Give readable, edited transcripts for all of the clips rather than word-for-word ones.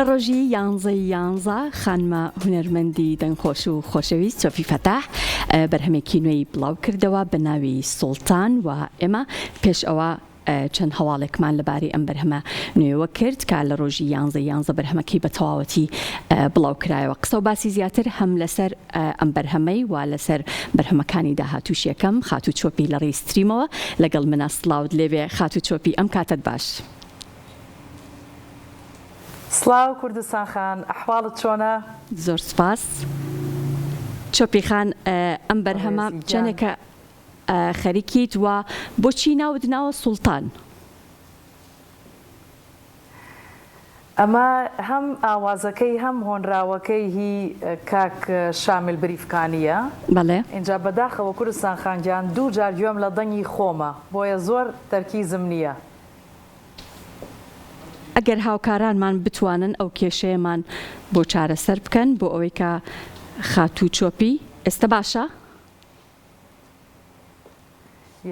لە ڕۆژی یانزەی یانزە خانمە هونەرمەندی دەنگخۆش و خۆشەویست سۆفی فەتاح بەرهەمێکی نوێی بڵاو کردەوە بە ناوی سوڵتان و ئێمە پێش ئەوە چەند هەواڵێکمان لەبارەی ئەم بەرهەمە نوێوە کرد کە لە ڕۆژی یانزەی یانزە بەرهەمەکەی بە تەواوەتی بڵاو کرایەوە. قسە و باسی زیاتر هەم لەسەر ئەم بەرهەمەی و لەسەر بەرهەمەکانی داهاتووش یەکەم خاتوو چۆپی لە ڕێی ستریمەوە لەگەڵ منە سڵاوت لێبێ خاتوو چۆپی ئەم کاتەت باش. سڵاو کوردستان خان ئەحواڵت چۆنە؟ زۆر سوپاس چۆپی خان ئەم بەرهەمە بەڕێزی گیان. چەنێکە خەریکیت و بۆچی ناوت ناوە سوڵتان؟ ئەمە هەم ئاوازەکەی هەم هۆنراوەکەی هی کاک شامیل بریفکانییە. بەڵێ. ئینجا بەداخەوە کوردستان خان گیان دوو جار گوێم لە دەنگی خۆمە بۆیە زۆر تەرکیزم نییە. ئەگەر هاوکارانمان بتوانن ئەو کێشەیەمان بۆ چارەسەر بکەن بۆ ئەوەی کە خاتوو چۆپی ئێستە باشە؟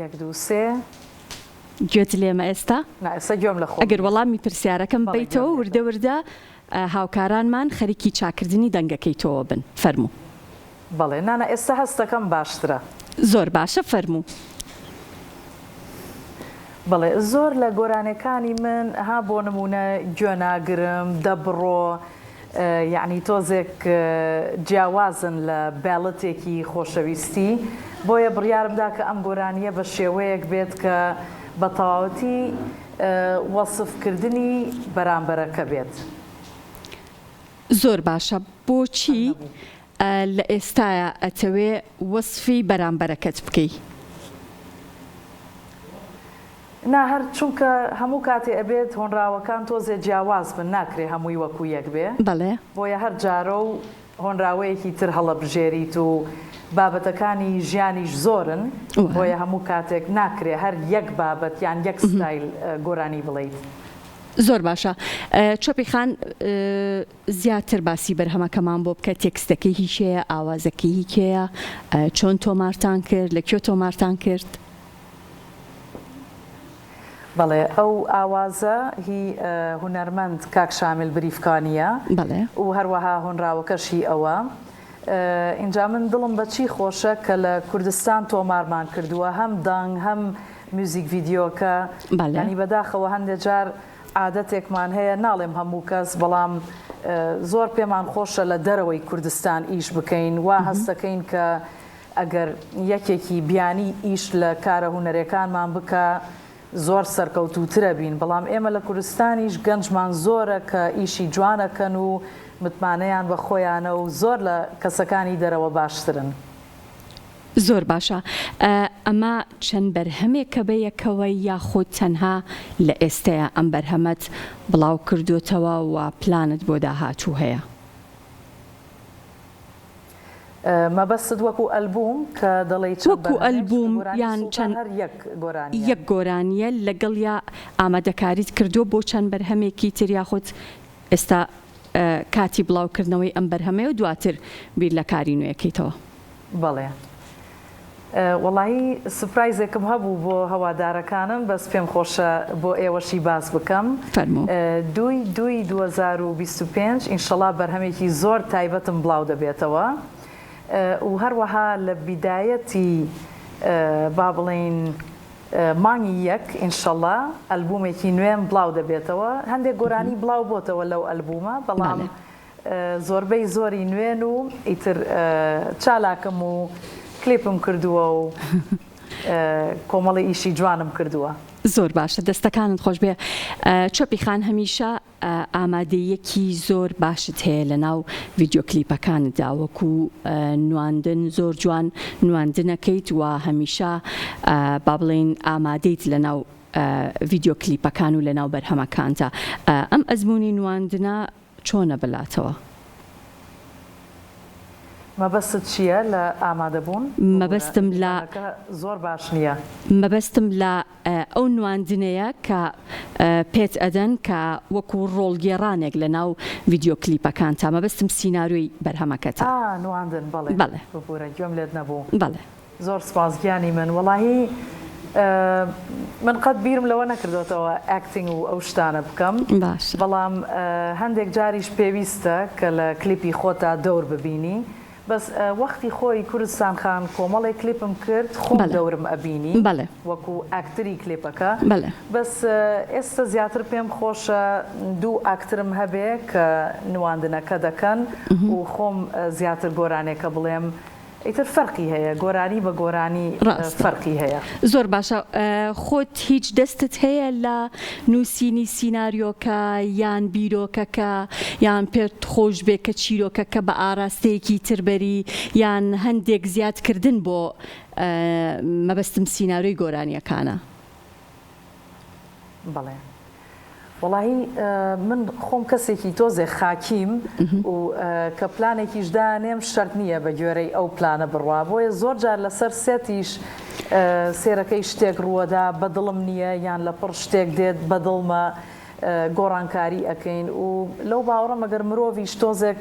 یەک دوو سێ. گوێت لێمە ئێستا؟ نا ئێستا گوێم لە خۆم ئەگەر نییە. وەڵامی پرسیارەکەم بەڵێ گوێم بەیتەوە لێتە. وردە وردە هاوکارانمان خەریکی چاکردنی دەنگەکەی تۆوە بن. فەرموو. بەڵێ نا نا ئێستا هەستەکەم باشترە. زۆر باشە فەرموو. بەڵێ زۆر لە گۆرانێکانی من ها بۆ نموونە گوێ ناگرم، دەبڕۆ، یەعنی تۆزێک جیاوازن لە بەڵتێکی خۆشەویستی بۆیە بڕیارم دا کە ئەم گۆرانییە بە شێوەیەک بێت کە بە تەواوەتی وەسف کردنی بەرامبەرەکە بێت. زۆر باشە بۆچی لە ئێستایا ئەتەوێ وەسفی بەرامبەرەکەت بکەی؟ نا هەر چونکە هەموو کاتێ ئەبێت هۆنراوەکان تۆزێ جیاواز بن ناکرێ هەمووی وەکو یەک بێ بەڵێ. بۆیە هەر جارەو هۆنراوەیەکی تر هەڵەبژێریت و بابەتەکانی ژیانیش زۆرن بۆیە هەموو کاتێک ناکرێ هەر یەک بابەت یان یەک ستایل گۆرانی بڵێیت. زۆر باشە چۆپی خان زیاتر باسی بەرهەمەکەمان بۆ بکە تێکستەکەی هی کێیە ئاوازەکەی هی کێیە چۆن تۆمارتان کرد لە کوێ تۆمارتان کرد؟ بەڵێ ئەو ئاوازە هی هونەرمەند کاک شامیل بریفکانییە بەڵێ. و هەروەها هۆنراوەکەش هی ئەوە. ئینجا من دڵم بە چی خۆشە کە لە کوردستان تۆمارمان کردووە هەم دەنگ هەم میوزیک ڤیدیۆکە بەڵێ. یانی بەداخەوە هەندێ جار عادەتێکمان هەیە ناڵێم هەموو کەس بەڵام زۆر پێمان خۆشە لە دەرەوەی کوردستان ئیش بکەین وا هەستەکەین کە ئەگەر یەکێکی بیانی ئیش لە کارە هونەرێکانمان بکا زۆر سەرکەوتووترە بین، بەڵام ئێمە لە کوردستانیش گەنجمان زۆرە کە ئیشی جوان ئەکەن و متمانەیان بە خۆیانە و زۆر لە کەسەکانی دەرەوە باشترن. زۆر باشە ئەمە چەند بەرهەمێکە بە یەکەوە یاخود تەنها لە ئێستەیا ئەم بەرهەمەت بڵاو کردۆتەوە و پلانت بۆ داهاتوو هەیە؟ مەبەستت وەکو ئەلبووم کە دەڵێی چەند وەکو بەرهەمێک؟ چونکە ئەلبووم گۆرانی یان سوڵتان چەند هەر یەک گۆرانییە. یەک گۆرانییە لەگەڵیا ئامادەکاریت کردووە بۆ چەند بەرهەمێکی تر یاخود ئێستا کاتی بڵاوکردنەوەی ئەم بەرهەمەیە و دواتر بیر لە کاری نوێ کەیتەوە؟ بەڵێ وەڵایی سوپرایزێکم هەبوو بۆ هەوادارەکانم بەس پێم خۆشە بۆ ئێوەشی باس بکەم. فەرموو. دووی دووی 2025 ئینشەڵا بەرهەمێکی زۆر تایبەتم بڵاو دەبێتەوە و هەروەها لە بیدایەتی با بڵێین مانگی یەک ئینشەڵا ئەلبومێکی نوێم بڵاو دەبێتەوە هەندێک گۆرانی بڵاو بۆتەوە لەو ئەلبومە بەڵام زۆربەی زۆری نوێن و ئیتر چالاکم و کلیپم کردووە و کۆمەڵی ئیشی جوانم کردووە. زۆر باشە دەستەکانت خۆشبێ چۆپی خان هەمیشە ئامادەییەکی زۆر باشت هەیە لەناو ڤیدیۆ کلیپەکانتدا وەکو نواندن زۆر جوان نواندنەکەیت و هەمیشە با بڵێین ئامادەیت لەناو ڤیدیۆ کلیپەکان و لەناو بەرهەمەکانتا ئەم ئەزموونی نواندنە چۆنە بەلاتەوە؟ مەبەستت چییە لە ئامادەبوون؟ ببورە مەبەستم لە دەنگەکە زۆر باش نییە. مەبەستم لە ئەو نواندنەیە کە پێت ئەدەن کە وەکو ڕۆڵگێڕانێک لە ناو ڤیدیۆ کلیپەکانتا مەبەستم سیناریۆی بەرهەمەکەتە. ئا نواندن بەڵێ بەڵێ. ببورە گوێم لێت نەبوو. بەڵێ. زۆر سپاس گیانی من وەڵاهی. من قەت بیرم لەوە نەکردۆتەوە acting و ئەو شتانە بکەم باشە. بەڵام هەندێک جاریش پێویستە کە لە کلیپی خۆتا دەور ببینی بەس وەختی خۆی کوردستان خان کۆمەڵێک کلیپم کرد خۆم بەڵێ. دەورم ئەبینی بەڵێ. وەکو ئەکتری کلیپەکە بەڵێ. بەس ئێستە زیاتر پێم خۆشە دوو ئاکترم هەبێ کە نواندنەکە دەکەن و خۆم زیاتر گۆرانێکە بڵێم ئیتر فەرقی هەیە گۆرانی بە گۆرانی ڕاستە. فەرقی هەیە. زۆر باشە خۆت هیچ دەستت هەیە لە نووسینی سیناریۆکە یان بیرۆکەکە یان پێت خۆش بێ کە چیرۆکەکە بە ئاراستەیەکی تر بەری یان هەندێک زیاد کردن بۆ مەبەستم سینارۆی گۆرانیەکانە؟ بەڵێ وەڵاهی من خۆم کەسێکی تۆزێ خاکیم و کە پلانێکیش دانێم شەرت نییە بە گوێرەی ئەو پلانە بڕوا بۆیە زۆر جار لەسەر سێتیش سێرەکەی شتێک ڕووەدا بەدڵم نییە یان لە پڕ شتێک دێت بەدڵمە گۆڕانکاری ئەکەین و لەو باوەڕم ئەگەر مرۆڤیش تۆزێک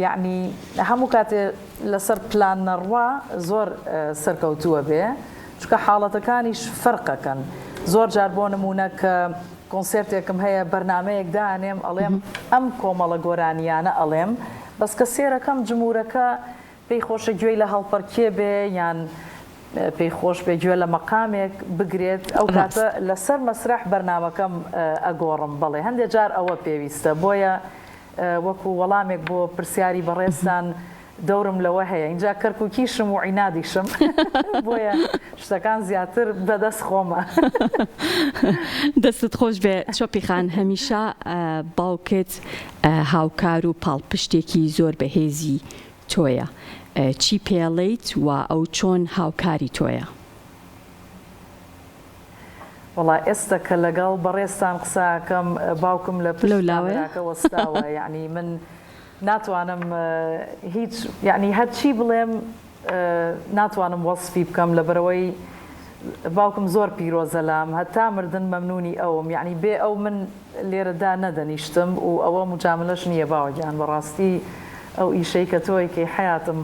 یەعنی هەموو کاتێ لەسەر پلان نەڕوا زۆر سەرکەوتووە بێ چونکە حاڵەتەکانیش فەرقەکەن زۆر جار بۆ نموونە کە کۆنسێرتێکم هەیە بەرنامەیەک دانێم ئەڵێم ئەم کۆمەڵە گۆرانیانە ئەڵێم بەس کە سێرەکەم جموورەکە پێی خۆشە گوێی لە هەڵپەرکێ بێ یان پێی خۆش بێ گوێ لە مەقامێک بگرێت ئەو کاتە لەسەر مەسرەح بەرنامەکەم ئەگۆڕم بەڵێ هەندێ جار ئەوە پێویستە بۆیە وەکو وەڵامێک بۆ پرسیاری بەڕێزتان دەورم لەوە هەیە ئینجا کەرکوکیشم و عینادیشم بۆیە شتەکان زیاتر بەدەست خۆمە. دەستت خۆش بێ چۆپی خان هەمیشە باوکت هاوکار و پاڵپشتێکی زۆر بەهێزی تۆیە چی پێڵێیت و ئەو چۆن هاوکاری تۆیە؟ وەڵا ئێستە کە لەگەڵ بەڕێزتان قسە ئەکەم باوکم لە پشت لەو لاوەیە؟ کامێراکە وەستاوە یەعنی من ناتوانم هیچ یەعنی هەرچی بڵێم ناتوانم وەسفی بکەم لەبەرئەوەی باوکم زۆر پیرۆزە لام هەتا مردن مەمنونی ئەوم یەعنی بێ ئەو من لێرە دا نەدەنیشتم و ئەوە موجامەلەش نییە باوە گیان بەڕاستی ئەو ئیشەی کە تۆ ئەیکەی حەیاتم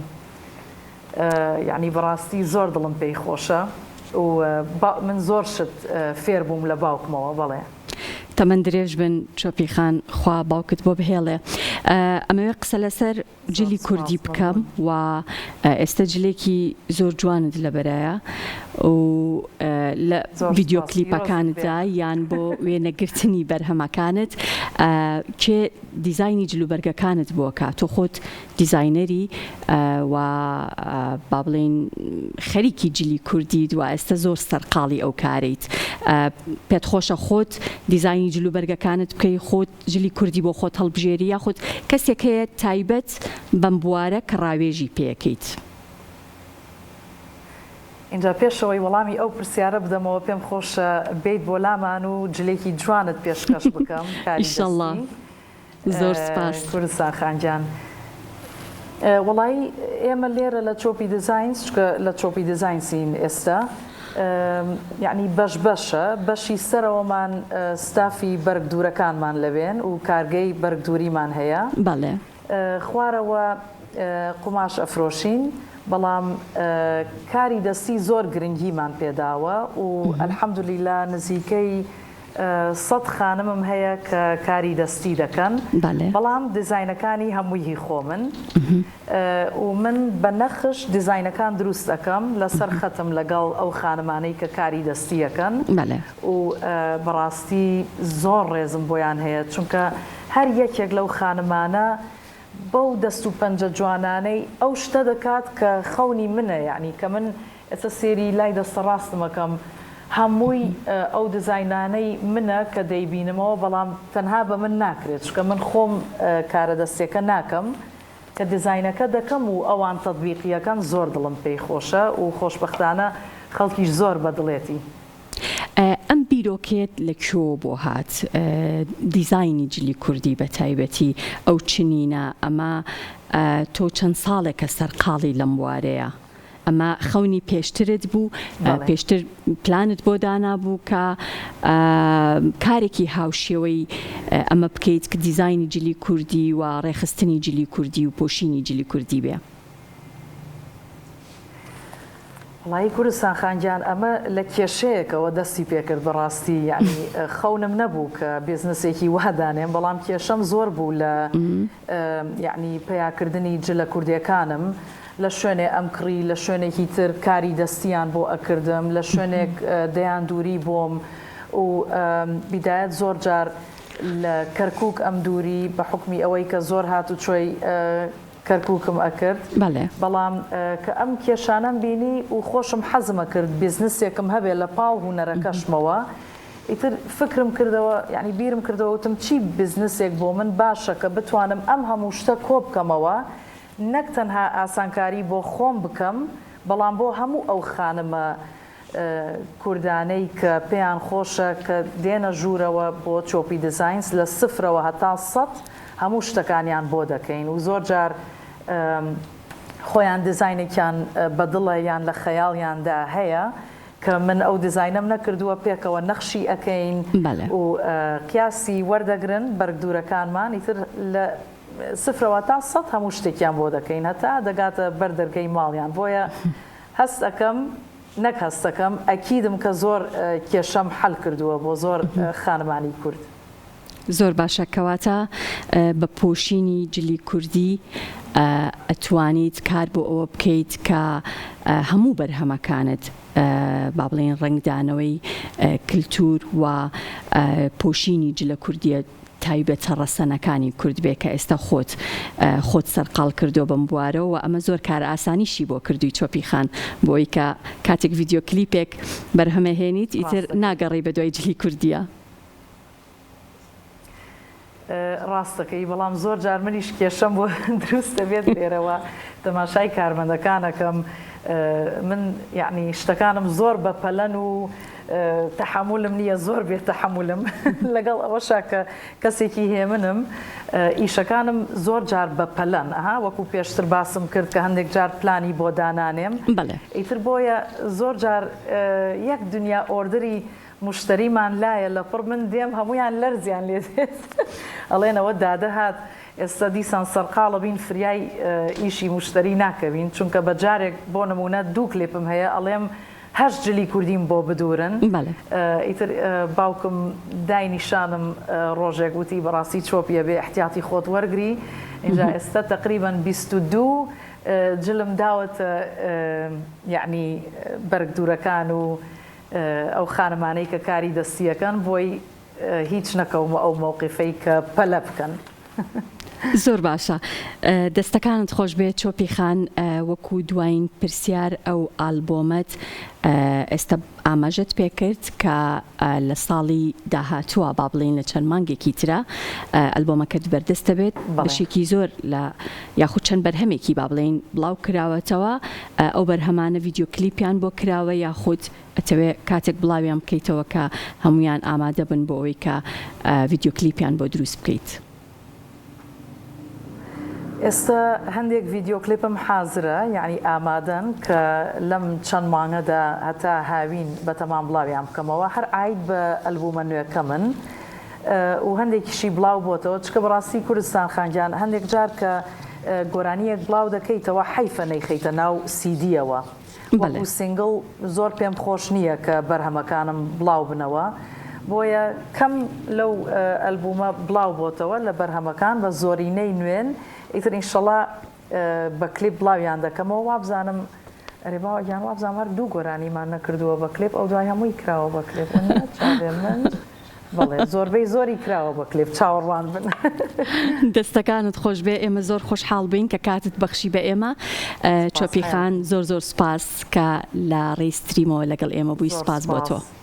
یەعنی بەڕاستی زۆر دڵم پێی خۆشە و من زۆر شت فێر بووم لە باوکمەوە بەڵێ. تەمەن درێژ بن چۆپی خان خوا باوکت بۆ بهێڵێ ئەمەوێ قسە لەسەر جلی کوردی بکەم و ئێستا جلێکی زۆر جوانت لەبەرایە و لە ڤیدیۆ کلیپەکانتدا یان بۆ وێنەگرتنی بەرهەمەکانت کێ دیزاینی جلوبەرگەکانت بۆ کا تۆ خۆت دیزاینەری و با بڵێین خەریکی جلی کوردیت و ئێستا زۆر سەرقاڵی ئەو کارەیت پێت خۆشە خۆت دیزاینی جلوبەرگەکانت بکەی خۆت جلی کوردی بۆ خۆت هەڵبژێری یاخود کەسێک هەیە تایبەت بەم بوارە کە ڕاوێژی پێکەیت؟ ئینجا پێشەوەی وەڵامی ئەو پرسیارە بدەمەوە پێم خۆشە بێیت بۆ لامان و جلێکی جوانت پێشکەش بکەم کاری ئیشەڵا دەستی. زۆر سپاس. کوردستان خان گیان وەڵایی ئێمە لێرە لە چۆپی دیزاینس چونکە لە چۆپی دیزاینسین ئێستا یعنی بەش بەشە بەشی سەرەوەمان ستافی بەرگدوورەکانمان لەوێن و کارگەی بەرگدووریمان هەیە بەڵێ. خوارەوە قوماش ئەفرۆشین بەڵام کاری دەستی زۆر گرنگیمان پێداوە و الحمدللە نزیکەی سەت خانمم هەیە کە کاری دەستی دەکەن بەڵام دیزاینەکانی هەمووی هی خۆمن و من بە نەخش دیزاینەکان دروست ئەکەم لەسەر خەتم لەگەڵ ئەو خانمانەی کە کاری دەستی ئەکەن و بەڕاستی زۆر ڕێزم بۆیان هەیە چونکە هەر یەکێک لەو خانمانە بەو دەست و پەنجە جوانانەی ئەو شتە دەکات کە خەونی منە یەعنی کە من ئێستا سێری لای دەستە ڕاستم ئەکەم هەمووی ئەو دیزاینانەی منە کە دەیبینمەوە بەڵام تەنها بە من ناکرێت چونکە من خۆم کارە دەستیەکە ناکەم کە دیزاینەکە دەکەم و ئەوان تەتبیقیەکەن زۆر دڵم پێی خۆشە و خۆشبەختانە خەڵکیش زۆر بەدڵێتی. ئەم بیرۆکەیەت لە کوێوە بۆ هات؟ دیزاینی جلی کوردی بە تایبەتی ئەو چنینە ئەمە تۆ چەند ساڵێکە سەرقاڵی لەم بوارەیە؟ ئەمە خەونی پێشترت بوو؟ پێشتر پلانت بۆ دانابوو کە کارێکی هاوشێوەی ئەمە بکەیت کە دیزاینی جلی کوردی و ڕێکخستنی جلی کوردی و پۆشینی جلی کوردی بێ؟ وەڵایی کوردستان خان گیان ئەمە لە کێشەیەکەوە دەستی پێکرد بەڕاستی یەعنی خەونم نەبوو کە بزنسێکی وا دانێم بەڵام کێشەم زۆر بوو لە یەعنی پەیاکردنی جلە کوردیەکانم لە شوێنێ ئەم کڕی لە شوێنێکی تر کاری دەستیان بۆ ئەکردم لە شوێنێک دەیان دووری بۆم و بیدایەت زۆر جار لە کەرکوک ئەم دووری بە حوکمی ئەوەی کە زۆر هاتوچۆی کەرکوکم ئەکرد بەڵێ. بەڵام کە ئەم کێشانەم بینی و خۆشم حەزم ئەکرد بیزنسێکم هەبێ لە پاڵ هونەرەکەشمەوە ئیتر فکرم کردەوە یانی بیرم کردەوە وتم چی بیزنسێک بۆ من باشە کە بتوانم ئەم هەموو شتە کۆ بکەمەوە نەک تەنها ئاسانکاری بۆ خۆم بکەم بەڵام بۆ هەموو ئەو خانمە کوردانەی کە پێیان خۆشە کە دێنە ژوورەوە بۆ چۆپی دیزاینس لە سفرەوە هەتا سەت هەموو شتەکانیان بۆ دەکەین و زۆر جار خۆیان دیزاینێکیان بەدڵە یان لە خەیاڵیاندا هەیە کە من ئەو دیزاینەم نەکردووە پێکەوە نەخشی ئەکەین و قیاسی وەردەگرن بەرگدوورەکانمان ئیتر لە سفرەوە تا سەت هەموو شتێکیان بۆ دەکەین هەتا دەگاتە بەر دەرگەی ماڵیان بۆیە هەست ئەکەم نەک هەستەکەم ئەکیدم کە زۆر کێشەم حەل کردووە بۆ زۆر خانمانی کورد. زۆر باشە کەواتە بە پۆشینی جلی کوردی ئەتوانیت کار بۆ ئەوە بکەیت کە هەموو بەرهەمەکانت با بڵێین ڕەنگدانەوەی کلتور و پۆشینی جلە کوردیە تایبەتە ڕەسەنەکانی کورد بێ کە ئێستا خۆت خۆت سەرقاڵ کردووە بەم بوارەوە وە ئەمە زۆر کارئاسانیشی بۆ کردووی چۆپی خان بۆی کە کاتێک ڤیدیۆ کلیپێک بەرهەمەهێنیت ئیتر ڕاستەکەی. ناگەڕێی بەدوای جلی کوردیە. ڕاستەکەی بەڵام زۆر جار منیش کێشەم بۆ دروست دەبێت لێرەوە تەماشای کارمەندەکان ئەکەم من یەعنی شتەکانم زۆر بەپەلەن و تەحەمولم نییە زۆر بێ تەحەمولم لەگەڵ ئەوەشا کە کەسێکی هێمنم ئیشەکانم زۆر جار بە پەلەن ئەها وەکو پێشتر باسم کرد کە هەندێک جار پلانی بۆ دانانێم بەڵێ. ئیتر بۆیە زۆر جار یەک دنیا order ی موشتەریمان لایە لەپڕ من دێم هەموویان لەرزیان لێ دێت ئەڵێن ئەوە دادە هات ئێستا دیسان سەرقاڵە بین فریای ئیشی موشتەری ناکەوین چونکە بە جارێک بۆ نمونە دوو کلیپم هەیە ئەڵێم هەشت جلی کوردیم بۆ بدورن بەڵێ. ئیتر باوکم دای نیشانم ڕۆژێک وتی بەڕاستی چۆپیە بێ ئیحتیاتی خۆت وەرگری ئینجا ئێستا تەقریبەن 22 جلم داوەتە یەعنی بەرگ دوورەکان و ئەو خانمانەی کە کاری دەستیەکەن بۆی هیچ نەکەومە ئەو مەوقیفەی کە پەلە بکەن. زۆر باشە دەستەکانت خۆش بێت چۆپی خان وەکو دواین پرسیار ئەو ئالبۆمەت ئێستا ئاماژەت پێکرد کە لە ساڵی داهاتووە با بڵێین لە چەند مانگێکی ترە ئەلبۆمەکەت بەردەست دەبێت بەشێکی زۆر لە یاخود چەند بەرهەمێکی با بڵێین بڵاو کراوەتەوە ئەو بەرهەمانە ڤیدیۆ کلیپیان بۆ کراوە یاخود ئەتەوێ کاتێک بڵاویان بکەیتەوە کە هەموویان ئامادە بن بۆ ئەوەی کە ڤیدیۆ کلیپیان بۆ دروست بکەیت؟ ئێستا هەندێک ڤیدیۆ کلیپم حازرە یەعنی ئامادەن کە لەم چەند مانگەدا هەتا هاوین بەتەمام بڵاویان بکەمەوە هەر عاید بە ئەلبومە نوێکەمن و هەندێکیشی بڵاو بۆتەوە چکە بەڕاستی کوردستان خان گیان هەندێک جار کە گۆرانیەک بڵاو دەکەیتەوە حەیفە نەیخەیتە ناو سیدیەوە وەکو single زۆر پێم خۆش نییە کە بەرهەمەکانم بڵاو بنەوە بۆیە کەم لەو ئەلبومە بڵاو بۆتەوە لە بەرهەمەکان بە زۆرینەی نوێن ئیتر ئینشەڵا بە کلیپ بڵاویان دەکەمەوە وابزانم ئەرێ باوە گیان وابزانم هەر دوو گۆرانیمان نەکردووە بە کلیپ ئەو دوای هەمووی کراوە بە کلیپ چاوێ من بەڵێ زۆربەی زۆری کراوە بە کلیپ چاوەڕوان بن. دەستەکانت خۆشبێ ئێمە زۆر خۆشحاڵ بووین کە کاتت بەخشی بە ئێمە سپاس چۆپی خان حەیاتی. زۆر زۆر سوپاس کە لە ڕێی stream ەوە لەگەڵ ئێمە بووی زۆر سوپاس بۆ تۆ. سپاس.